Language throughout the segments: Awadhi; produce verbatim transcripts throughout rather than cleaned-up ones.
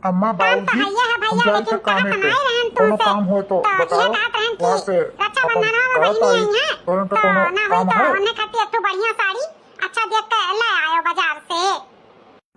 अम्मा, काम तो बाबूजी, हइये है भैया, हम जाई लेकिन थे कामे कहत पे। नाई रहन कोनो तुमसे। काम होए तो तो बताओ, ये कहत रहन कि वहाँ से अपन रक्षाबंधन में करत बहिनी आई, आई हैं, तोरन का तो कोनो ना होई काम तो है? उन्हें खातिर एक ठो बढ़िया साड़ी अच्छा देख के ले आयो बाजार से।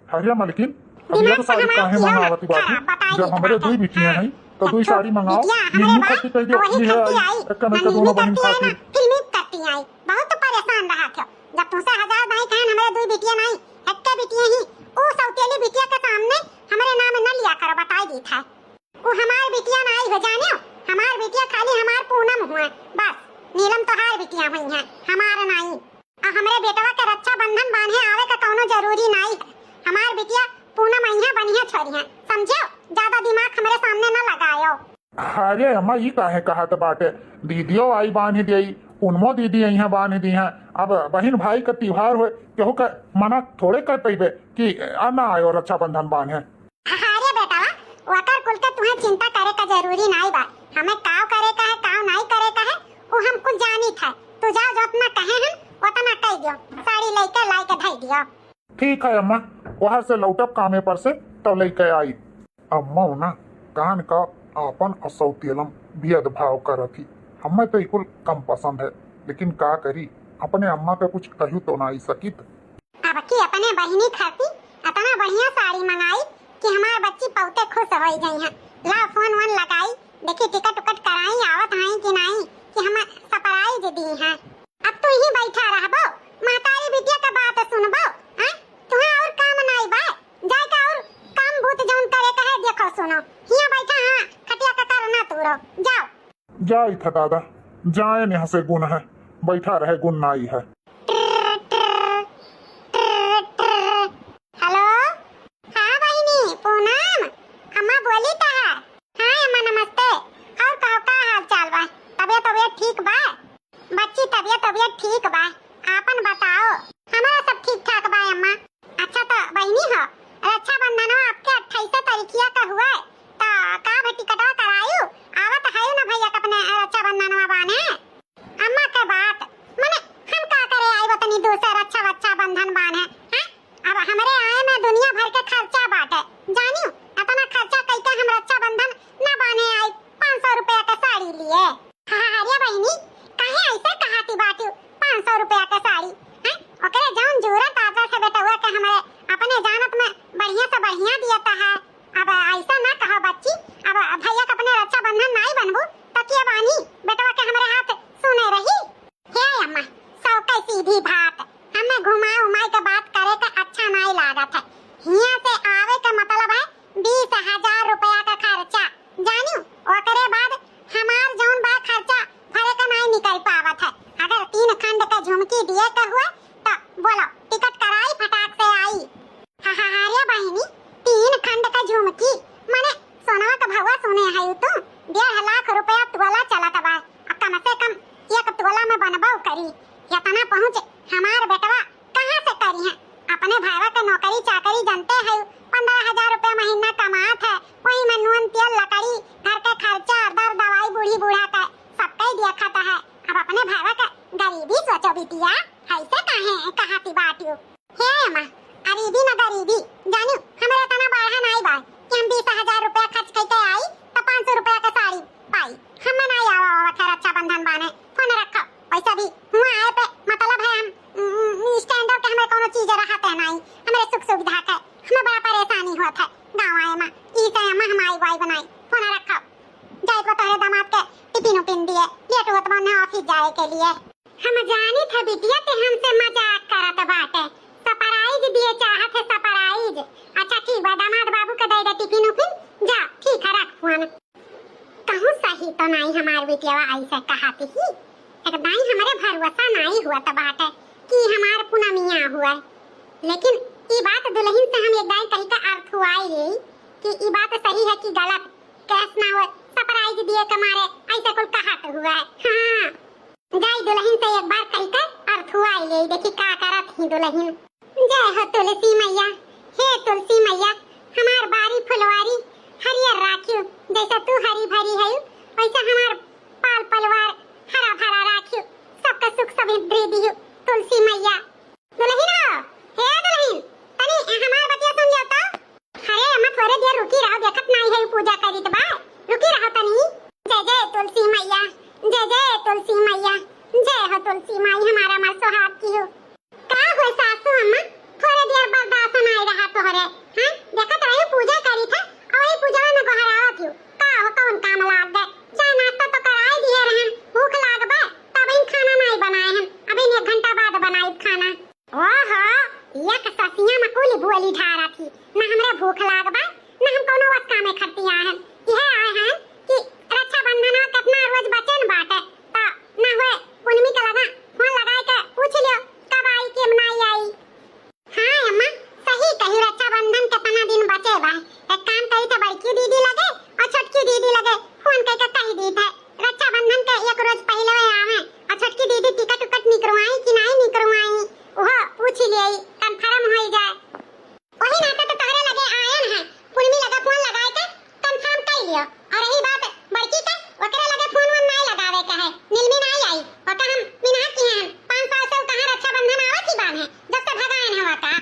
अरे मलकिन, अब ये दिमाग तो साड़ी हमार काहे किया मंगावत बाटी? खराब, बताई जब देत हमरे बाटे। दुई बिटिया हाँ, हैं, तो दुई अच्छा, साड़ी मंगाओ, बिटिया ये हमरे मुँह बा, खट्टी कह दियो, वही ये है खट्टी आई, आई, एक में तो नन्ही दोनों बहन करती आई ना, खातिर। फिल्मी करती आई, बहुत परेशान रहा थे। जब तुमसे हजार दाई कहन हमरे दुई बिटिया नहीं, एक्के बिटिया ही, ऊ सौतेली बिटिया के सामने हमरे नाम न लिया करो, बताई देत है। ऊ हमार बिटिया नाई हो जानियो, हमार बिटिया खाली हमार पूनम हुए, बस। नीलम तोहार बिटिया हुई है, हमार नाई। आ हमरे बेटवा के रक्षाबंधन बांधे आवे का कौनो जरूरी नाई है। हमार बिटिया पूनम अइहें, बनिहें छोरिहें, समझियो? ज्यादा दिमाग हमरे सामने न लगायो। अरे अम्मा, ई काहे कहत बाटे? दीदियो आई बांध देई, पूनमो दीदी अइहें बांध दीहें। अब बहिन भाई का त्योहार होए, केहू का मना थोड़े कर पइबे कि आ ना आयो रक्षाबंधन बांधे। अरे बेटवा, ओकर कुल के तुहें चिंता करे का जरूरी नाई बा। हमें काव करे का है, काव नाई करे का है, उ हम कुल जानित है। तू जाओ, जोतना कहे हन, ओतना कह दियो। साड़ी लइके लाई के धई दियो। ठीक है अम्मा, वहाँ से लौटब कामे पर से, तब लइके आई। अम्मा ना, कान का आपन असौतेलम भेदभाव करत ही। हमें तो ई कुल कम पसंद है, लेकिन का करी, अपने अम्मा के कुछ कहू तो नाई सकित। अब की अपने बहिनी खातिर अतना बढ़िया साड़ी मंगाई कि हमार बच्ची बहुते खुश होई जइहें। ला फोन वोन लगाई, देखी टिकट उकट कराई, आवत हई कि नाई, कि हम surprise दी हैं। अब तू ही बैठा रहबो, महतारी बिटिया का बात सुनबो, हैं? तुहें और काम नाई बा, जाए का और काम भूत जौन करे का है, देखो सुनो, हियां बैठा हाँ, खटिया का कर ना तूरो, जाओ। जाई था दादा, जाए यहाँ से गुण है, बैठा रहे गुण नाई है। हेलो, हाँ बहिनी पूनम, अम्मा बोली का है? हाँ अम्मा नमस्ते। और कहो का हाल चाल बा? तबियत तबियत ठीक बा? बच्ची तबियत तबियत ठीक बा, आपन बताओ। हमारा सब ठीक ठाक बा अम्मा। अच्छा तो बहिनी हो, रक्षाबंधनवा आपके अट्ठाईस तारीखिया का हुआ है, तो का भे टिकटवा करायु? आवत है ना भैया के अपने रक्षाबंधनवा बाने। अम्मा के बात, मने हम का करे आई वतनी दूसर रक्षा वक्षा बंधन बाने, हैं? अब हमरे आए में दुनिया भर के खर्चा बाटे, जानियो, इतना खर्चा कइके हम रक्षाबंधन ना बाने आई पाँच सौ रुपया के साड़ी लिए। हाँ, हाँ, अरे बहिनी, काहे ऐसे कहाती बाटियो? पाँच सौ रुपया के साड़ी, हैं? ओकरे जौन जरूरत आदर से बेटवा के हमरे अपने जानत में बढ़िया से बढ़िया दिया है। अब ऐसा ना कहो बच्ची, अब भैया के अपने रक्षाबंधन नाई बनबू, तो के बानी बेटवा के हमरे हाथ सुने रही? हे अम्मा, सौ के सीधी बात, हमें घुमा उमाई के बात करे के अच्छा नाई लागत है। हियां से आवे के मतलब है बीस हजार रुपया का खर्चा, जानियो, ओकरे बाद हमार जौन बा खर्चा भरे के नाई निकल पावत है। अगर तीन खंड के झुमकी दिए के हुए तो बोलो, टिकट कराई, फटाक से आई। हा, हा, हा, रे बहिनी, तीन खंड का झुमकी, माने सोनवा का भवा सुने है तू, डेढ़ लाख रुपया तोला चलत बा। आ कम से कम एक तोला में बनबो करी। इतना पहुँच हमार बेटवा कहाँ से करी है? अपने भाईवा के नौकरी चाकरी जानते है, पन्द्रह हजार रुपया महीना कमात है, वही में नून तेल लकड़ी, घर के खर्चा, दर दवाई, बूढ़ी बूढ़ा के, सबके दिया खाता है। अब अपने भाईवा के गरीबी सोचो बिटिया, ऐसे काहे कहाती बाटियो? हे अम्मा, गरीबी न गरीबी, जानियो, हमरे इतना बाढ़ा नाई बा कि हम बीस हजार रुपया खर्च कइके आई, त पाँच सौ रुपया के साड़ी पाई। हम नाई आवा, आवा थे रक्षाबंधन बाने, फोन रखो। वैसे भी हुआ आए पे मतलब है हम, उम, standard के हमरे कोनो चीज रहत है नाई, हमरे सुख सुविधा के, हमें बड़ा परेशानी होत है गाँव आए में, ई से अम्मा हम आई वाई बनाई, फोन रखो। जाइत बा तोहरे दामाद के टिफिन उफिन दिए, लेट होत बा उन्हें office जाए के लिए। हम जानी था बिटिया ते हमसे मजाक करत बाटे, surprise दिए चाहत है, surprise। अच्छा ठीक बा, दामाद बाबू के दे दे टिफिन उफिन, जा ठीक है, रख फोन। कहूँ सही तो नाई हमार बिटिया ऐसे कहत ही, एक दाई हमरे भरोसा नाई हुआ तो बाटे कि हमार पुनमिया हुआ, लेकिन ई बात दुल्हन से हम एक दाई कही का अर्थ हुआ ये कि ई बात सही है कि गलत, कैस ना हो, surprise दिए के मारे ऐसे कुल कहत हुआ है। हाँ, जाई दुल्हन से एक बार कही के अर्थुआई ले, देखी का करत ही दुल्हन। जय हो तुलसी मैया, हे तुलसी मैया, हमार बारी फुलवारी हरियर राखियो, जैसे तू हरी भरी है, वैसे हमार पाल परिवार हरा भरा राखियो, सबके सुख समृद्धि दियो तुलसी मैया। दुल्हन हो, हे दुल्हन, तनी हमार बतिया सुन जाओ तो। अरे अम्मा, थोड़े देर रुकी रहो, पूजा करित बा, रुकी रहो तनी। जय जय तुलसी मैया, जय जय तुलसी मैया, जय हो तुलसी माई हमार अमर सुहाग की हो। का हो सासू अम्मा, थोरे देर बर्दाश्त नाई रहा तोहरे, हाँ? देखत रही पूजा करित है, और वही पूजा में गोहरावत हो। का हो, कौन काम लाग गए? चाय नाश्ता तो कराई दिए रहन, भूख लाग बा, तब इन खाना नाई बनाए हन, अब इन एक घंटा बाद बनाई खाना। ओहो, एक ससिया में कुल बोली ढारा थी, ना हमरे भूख लाग बा, ना हम कौनो वस कामे खटिया हन। इहे आए हन कि रक्षाबंधन कितना रोज बचन बाटे, त ना हुए पुनमी के लगा फोन लगाए के पूछ लियो, कब आई कि नाई आई। हाँ अम्मा, सही कही, रक्षाबंधन कितना दिन बचे बा। एक काम करी थे, बड़की दीदी लगे और छोटकी दीदी लगे फोन करके कही दी थे, रक्षाबंधन के एक रोज पहले आवे और छोटकी दीदी टिकट उकट निकरवाई कि नाई निकरवाई, वो पूछ ले, कंफर्म हो जाए। वही नाते तो तोहरे लगे आयन है, पुनमी लगे फोन लगाए के कंफर्म कर लियो। और रही बात बड़की के, ओकरे लगे फोन वोन नाई लगावे के है, नीलमी नाई आई, ओका हम मिनहा किए हैं, पाँच साल से उ कहाँ रक्षाबंधन आवत ही बान है, जब से भगायन हवा का।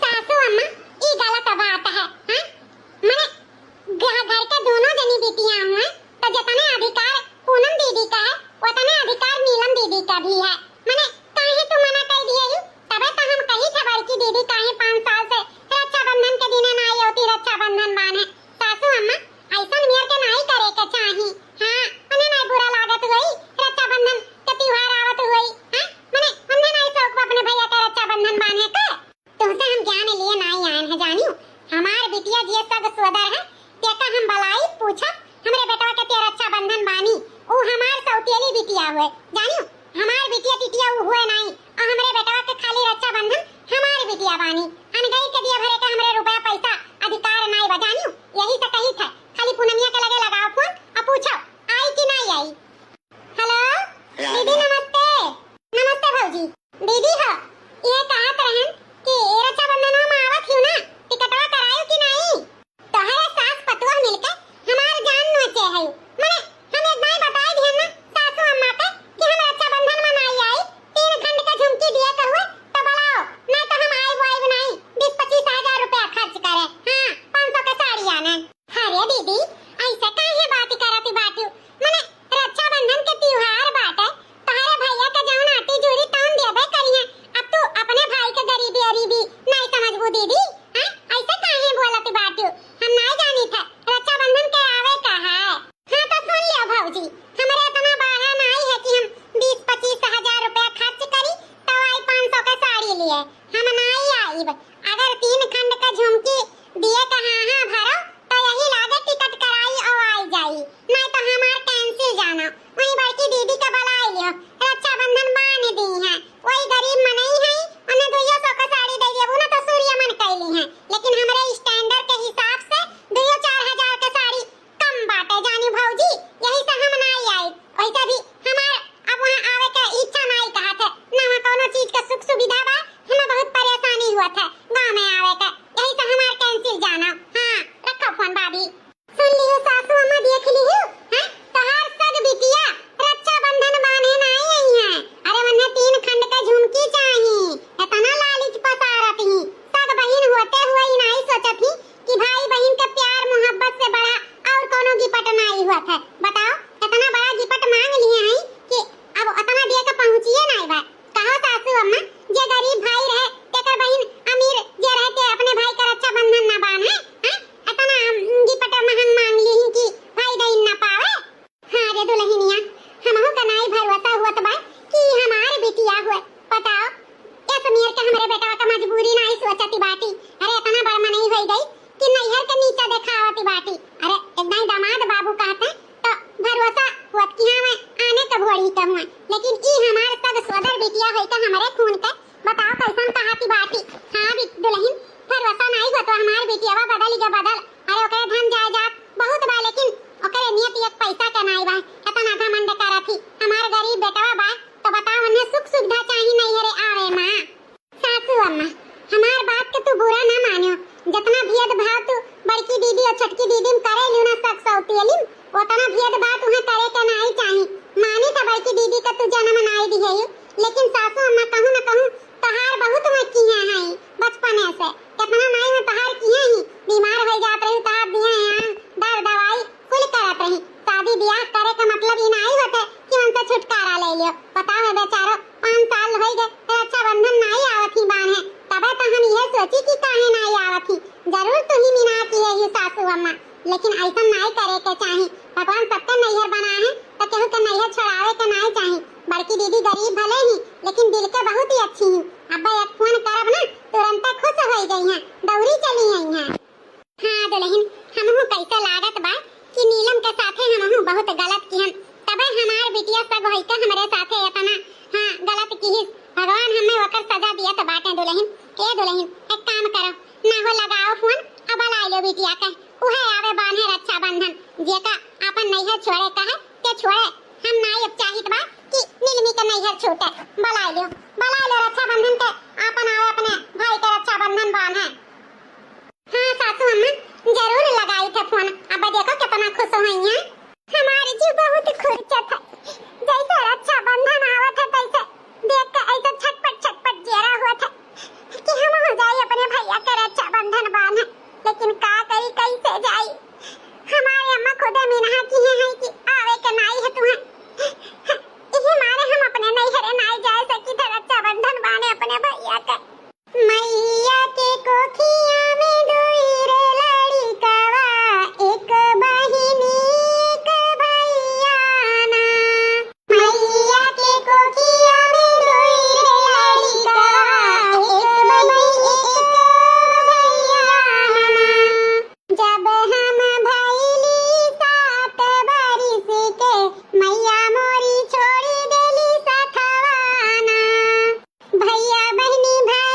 सासू अम्मा, ई गलत बात है, हाँ? मने घ-, घर के दोनों जनी बिटिया हुए, तो जितने अधिकार पूनम दीदी का है, उतने अधिकार नीलम दीदी का भी है। मने काहे तू मना कर दिए ही? तबे तो हम कही थे बड़की दीदी काहे पाँच साल से रक्षाबंधन के दिने ना आई होती, रक्षाबंधन बान है। सासू अम्मा, ऐसन मेर के नाई करे के चाही। हाँ, उन्हें नाई बुरा लागत हुई, रक्षाबंधन के त्योहार आवत हुई, हाँ? मने उन्हें नाई शौक बा अपने भैया के रक्षाबंधन बांधे के। तुमसे हम ज्ञान लिए नाई आयन है जानियो, हमार बिटिया जिए सग सोदर है, तेका हम बलाई पूछब, हमरे बेटवा के ते रक्षाबंधन बानी, ऊ हमार सौतेली बिटिया हुए, जानियो, हमार बिटिया टिटिया ऊ हुए नाई, और हमरे बेटवा के खाली रक्षाबंधन हमार बिटिया बानी, अनगई के दिए भरे के हमरे रुपया पैसा अधिकार नाई बा, जानियो, यही से कही थे, खाली पूनमिया के लगे लगाओ फोन और पूछो, आई कि नाई आई। हेलो, दीदी नमस्ते। नमस्ते भौजी। दीदी हो, ये कहत रहन कि ये रक्षाबंधन में आवत हियो ना, टिकटवा करायो कि नाई? तोहरे सास पतोह मिलके हमार जान नोचे है। मने हम एक बार बताई दिहन ना सासू अम्मा के कि हम रक्षाबंधन में नाई आई, तीन खंड का झुमकी दिए के हुए तो बुलाओ, ना तो हम आइब वाइब नाई, बीस पच्चीस हजार रुपया खर्च करे। हाँ, पाँच सौ के साड़ी आने। अरे दीदी, ऐसे काहे बात करत बाटू? मने रक्षाबंधन के त्योहार बाटे, तोहरे भैया के जौन आटी जूरी तौन देबे करिहे। अब तू अपने भाई के गरीबी अरीबी नाई समझबू दीदी, हैं? ऐसे काहे बोलत बाटू? हम नाई जानी थे रक्षाबंधन के आवे का है। हाँ तो सुन लियो भौजी, हमरे इतना बाढ़ा नाई है कि हम बीस पच्चीस हजार रुपया खर्च करी तो आई पाँच सौ के साड़ी लिए। हम नाई आइब। अगर तीन खंड के झुमकी दिए के हाँ हाँ भरो तो यही लागे टिकट कराई और आई जाई, नहीं तो हमार कैंसिल जाना। वही बड़की दीदी के बुलाई लियो, रक्षाबंधन बांध दी है। वही गरीब मनई है, उन्हें दुइयो सौ के साड़ी दे देबू ना तो सूर्य मन कैली है, लेकिन हमरे स्टैंडर्ड के हिसाब से दुइयो चार हजार के साड़ी कम बाटे जानी भौजी, यही से हम नाई आई। वैसे भी हमार अब वहाँ आवे के इच्छा नाई कहत है, ना वहाँ कौनो चीज के सुख सुविधा बा, हमें बहुत परेशानी हुआ था गाँव में आवे के, यही से हमार कैंसिल जाना। हाँ, रखो फोन भाभी। सुन लियो सासू अम्मा, देख लियो, हैं? तोहार सग बिटिया रक्षाबंधन बांधे नाई आई है। अरे उन्हें तीन खंड के झुमकी चाही, इतना लालच पसारत ही। सग बहिन होते हुए ही नाई सोचत ही कि भाई बहिन के प्यार मोहब्बत से बड़ा और कौनो गिफ्ट नाई हुआ था। बताओ, इतना बड़ा गिफ्ट मांग लिए हैं कि अब इतना दे के पहुँचिए नाई बा। कहो सासू अम्मा, जे गरीब भाई रहे, तेकर बहिन अमीर जे रहे, ते अपने भाई का रक्षाबंधन ना बांधे, हैं? इतना, हम, गिफ्ट महंग मांग ली कि भाई दइन ना पावे। हाँ रे दुल्हनिया, हमहू का नाई भरोसा हुआ तो बा कि हमार बिटिया हुए। बताओ, इस मेर के हमरे बेटवा का मजबूरी नाई सोचती बाटी। अरे इतना बड़ मनई होई गई कि नैहर के नीचा देखावती बाटी। अरे एकदम दामाद बाबू कहते तो भरोसा हुआ कि हाँ मैं आने के भोड़ी कहूँ, लेकिन ई हमार सग सोदर बिटिया होई के हमरे खून के। बताओ कैसन कहाती बाटी। हाँ बि-, दुल्हन, भरोसा नाई हुआ तो हमार बिटियावा बदल गया बदल। अरे ओकरे धन जायदाद बहुत बा लेकिन ओकरे नियत एक पैसा के नाई बा। इतना घमंड करत ही। हमार गरीब बेटवा बा तो बताओ उन्हें सुख सुविधा चाही नहीं रे आवे माँ। सासू अम्मा, हमार बात के तू बुरा ना मानियो। जितना भेदभाव तू बड़की दीदी और छोटकी दीदी में करे लियो ना सग सौतेली में, उतना भेदभाव तुम्हें करे के नाई चाही। मानी तो बड़की दीदी का तू जन्म नाई दिहे, लेकिन सासू अम्मा कहूँ ना कहूँ तोहार बहुत मैं किहे हैं बचपने से। कितना नाई मैं तोहार किहे ही, बीमार हो जात रही तोहार दिहे हैं आन, दर सासू अम्मा, लेकिन ऐसा नाई करे के चाही। भगवान सबके नैहर बनाए हैं, तो केहू के नैहर छोड़ावे के नाई चाही। बड़की दीदी गरीब भले ही, लेकिन दिल के बहुत ही अच्छी ही। अब एक फोन करब ना, तुरंते खुश होई जइहें, दौड़ी चली अइहें। हाँ दुलहिन, हमहू कैसे लागत बा कि नीलम के साथे हमहू बहुत गलत किहन, तबे हमार बिटिया सब होई के हमरे साथे इतना, हाँ, गलत किहिस। भगवान हमें ओकर सजा दियत बाटे दुलहिन। ए दुलहिन, एक काम करो, ना हो लगाओ फोन, अब बुला लो बिटिया के, उहे आवे बान्हे रक्षाबंधन। जेका आपन नैहर छोड़े का है, ते छोड़े। हम ना अब चाहित बा कि नीलमी के नैहर छूटे। बुला लो, बुला लो रक्षाबंधन के, आपन आवे अपने भाई के रक्षाबंधन बान्हे। हाँ सासू अम्मा, जरूर लगाई थे फोन। अब देखो कितना खुश होई हैं। हमार जीव बहुत खुरचत है, जैसे रक्षाबंधन आवत है तैसे देख के ऐसे छटपट छटपट जियरा होत है कि हम हो जाई अपने भैया के रक्षाबंधन बान्हे। लेकिन का करी, कैसे जाई? हमारे अम्मा खुदे मिनहा किहे हैं कि आवे के नाई है तुम्हें, इही मारे हम अपने नैहरे नाई जाए सकी थे रक्षाबंधन बान्हे अपने भैया के। मैया के कोखिया में दुई रे लड़िकवा, एक बहिनी एक भैया ना। मैया के कोखिया में दुई रे लड़िकवा, एक बहिनी एक भैया ना। जब हम भइली सात बरिस के, मैया मोरी छोड़ी देली सथवा ना। भैया बहिनी भाई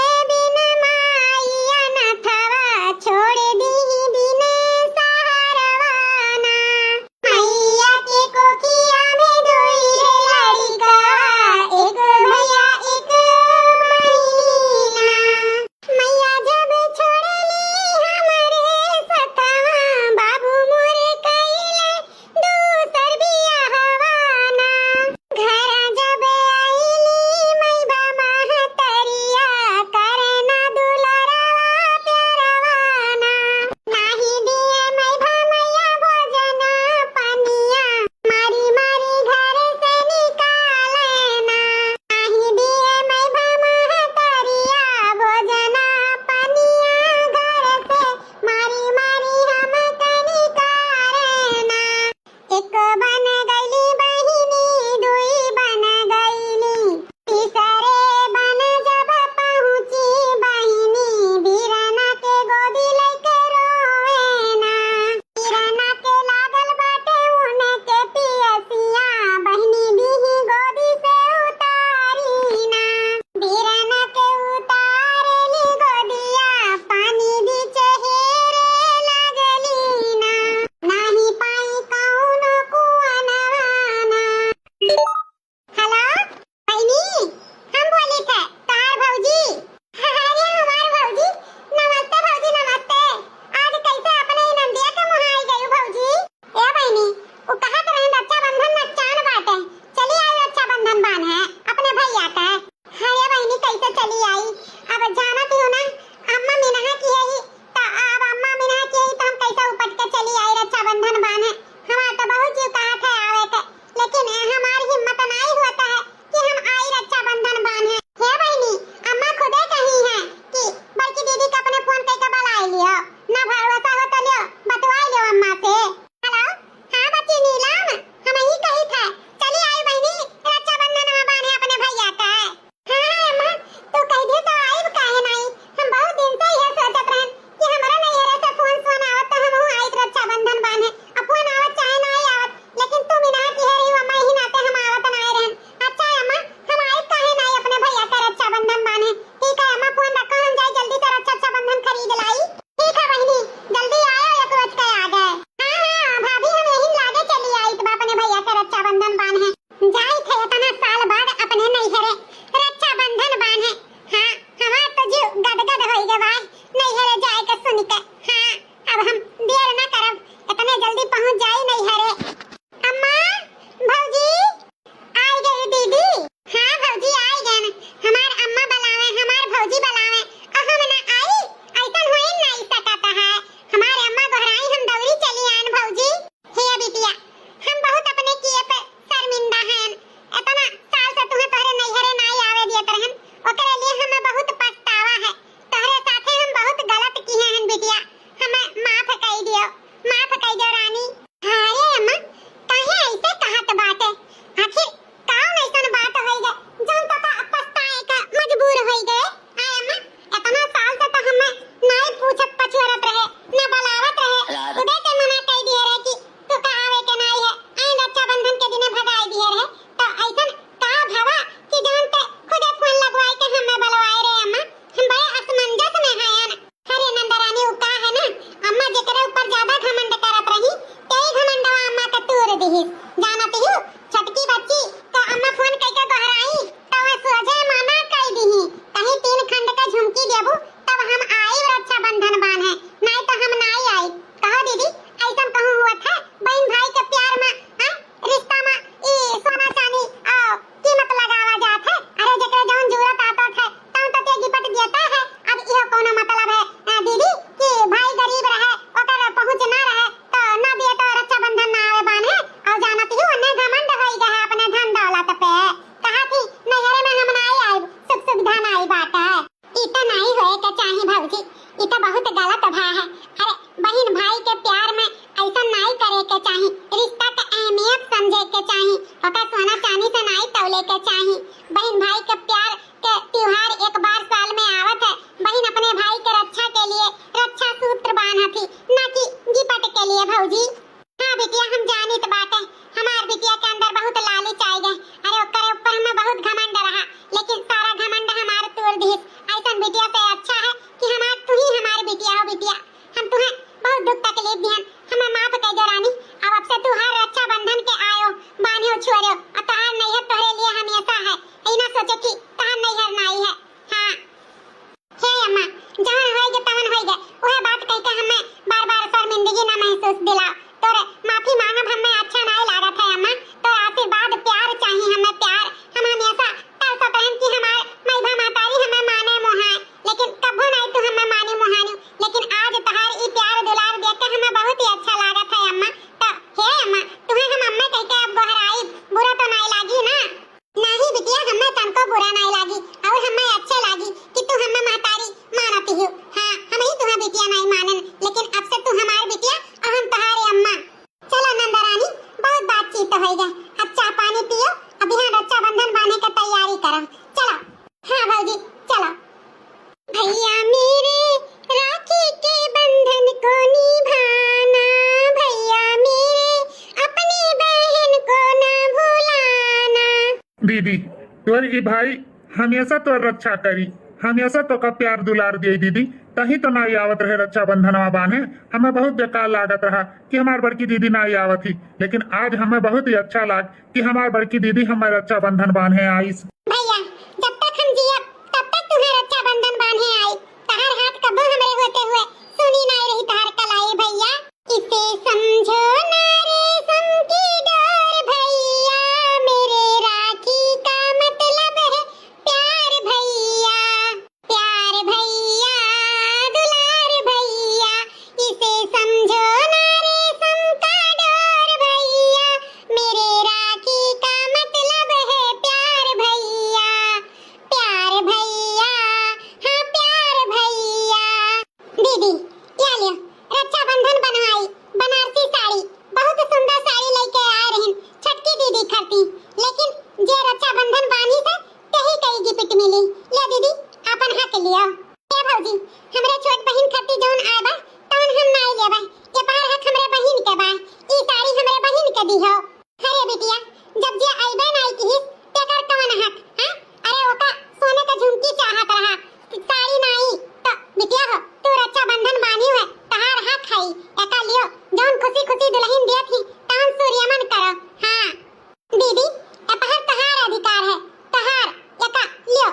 भौजी। हाँ बिटिया, हम जानित बाटे, हमार बिटिया के अंदर बहुत लालच आइ गए। अरे ओकरे ऊपर हमें बहुत घमंड रहा, लेकिन सारा घमंड हमार तोड़ दिहिस। ऐसन बिटिया से अच्छा है कि हमार, तू ही हमार बिटिया हो बिटिया। हम तुहें बहुत दुख तकलीफ दिहन, हमें माफ कर दो रानी। अब, अब से तू हर रक्षाबंधन के आयो, बान्हो छुअरो, और तोहार नैहर तोहरे लिए हमेशा है। ई ना सोचो कि तोहार नैहर नाई है। हाँ। हे अम्मा, जवन होइगे तवन होइगे, उहे बात कह के हमें बार-बार शर्मिंदगी ना महसूस दिलाओ। तोरे माफी मांगब हमें अच्छा नाई लागत है अम्मा। तोर आशीर्वाद, प्यार चाही हमें, प्यार। हम हमेशा तरसत रहन कि हमार मइबा महतारी हमें माने मोहाए, लेकिन कभो नाई तू हमें माने मोहानी। लेकिन आज तोहार ई प्यार दुलार देख के हमें बहुत ही अच्छा लागत है अम्मा। तो हे अम्मा, तुहें हम अम्मा कह के अब गोहराई, बुरा तो नाई लागी ना? नाही बिटिया, हमें तनको बुरा नाई लागी और हमें अच्छे लागी कि तू हमें महतारी मानती हो। हाँ, हम ही तुहें बिटिया नाई मानन, लेकिन अब से तू हमार बिटिया और हम तोहारे अम्मा। चलो नंदरानी, बहुत बातचीत हो गई, अब चाह पानी पियो, अब यहाँ रक्षाबंधन बांधे के तैयारी करो। चलो। हाँ भौजी, चलो। भैया मेरे, राखी के बंधन को निभाना, भैया मेरे, अपनी बहन को ना भुलाना। दीदी, तोर ई भाई हमेशा तोर रक्षा करी, हमेशा तोका प्यार दुलार दिए दीदी। तही तो नाई आवत रहे रक्षाबंधनवा बांधे, हमें बहुत बेकार लागत रहा कि हमार बड़की दीदी नाई आवत ही, लेकिन आज हमें बहुत ही अच्छा लाग कि हमार बड़की दीदी हमें रक्षाबंधन बांधे आइस। भैया, जब तक हम जियब, तब तक तुम्हें रक्षाबंधन बांधे आई। तहार हाथ कबो हमरे होते हुए सुनी नाई रही तहार कलाई भैया। इसे समझो ना रेशम की डोर भैया, मेरे राखी का मतलब है प्यार भैया। प्यार भैया, दुलार भैया, इसे समझो ना रेशम का डोर भैया, मेरे राखी का मतलब है प्यार भैया, प्यार भैया, हाँ प्यार भैया। दीदी, या लियो, रक्षाबंधन बनवाई, बनारसी साड़ी, बहुत सुंदर साड़ी लइके आए रहिन, छोटकी दीदी खातिर, लेकिन जे रक्षाबंधन बांधी से, तेही कई gift मिली। ले दीदी, आपन हक लियो। ए भौजी, हमरे छोट बहिन खातिर जौन आए बा, तौन हम नाई लेबे। ए पहाड़ हक हमरे बहिन के बा, ई साड़ी हमरे बहिन के दिहो। अरे बिटिया, जब जे अइबे नाई किहिस, तेकर कवन हक, हाँ? अरे ओका सोने के झुमकी चाहत रहा, साड़ी नाई। तो बिटिया हो, तू रक्षाबंधन बांधी है, तहार हक है, एका लियो, जौन खुशी खुशी दुल्हन दियत ही, तौन सूर्यमन करो। हाँ। दीदी, ए पहाड़ तहार अधिकार है, तहार, एका लियो।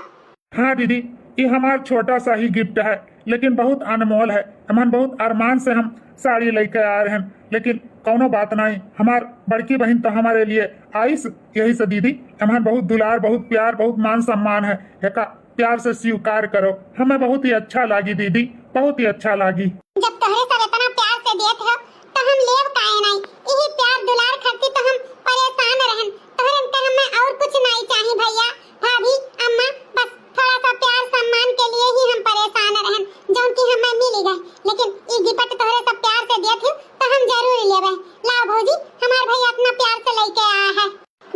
हाँ दीदी, ई हमार छोटा सा ही gift है, लेकिन बहुत अनमोल है। हमन बहुत अरमान से हम साड़ी लइके आए रहन, लेकिन कौनो बात नाई, हमार बड़की बहिन तो हमरे लिए आइस, यही से दीदी, हमन बहुत दुलार, बहुत प्यार, बहुत मान सम्मान है, एका प्यार से स्वीकार करो। हमें बहुत ही अच्छा लागी दीदी, बहुत ही अच्छा लागी। जब तोहरे सब इतना प्यार से देत हो, तो हम लेब काहे नाई? यही प्यार दुलार खातिर तो हम परेशान रहन। तोहरे के हमें और कुछ नाई चाही भैया, भाभी, अम्मा, बस थोड़ा सा प्यार सम्मान के लिए ही हम परेशान रहन, जौन कि हमें मिल गए। लेकिन ई gift तोहरे सब प्यार से देत हो, तो हम जरूर लेबे। लाओ भौजी, हमार भैया इतना प्यार से लइके आया है।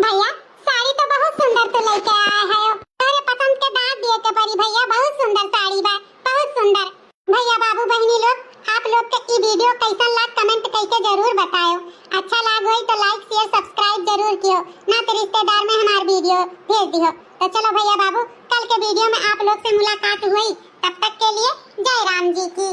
भैया, साड़ी तो बहुत सुंदर तू लइके आया है। तोहरे पसंद के दाम दिए के पड़ी भैया, बहुत सुंदर साड़ी बा, बहुत सुंदर। भैया, बाबू, बहिनी लोग, आप लोग के ई video कैसन लाग, comment कइके जरूर बतायो। अच्छा लाग होई तो like, share, subscribe जरूर कियो, ना तो रिश्तेदार में हमार video भेज दियो। तो चलो भैया, बाबू, कल के video में आप लोग से मुलाकात हुई। तब तक के लिए जय राम जी की।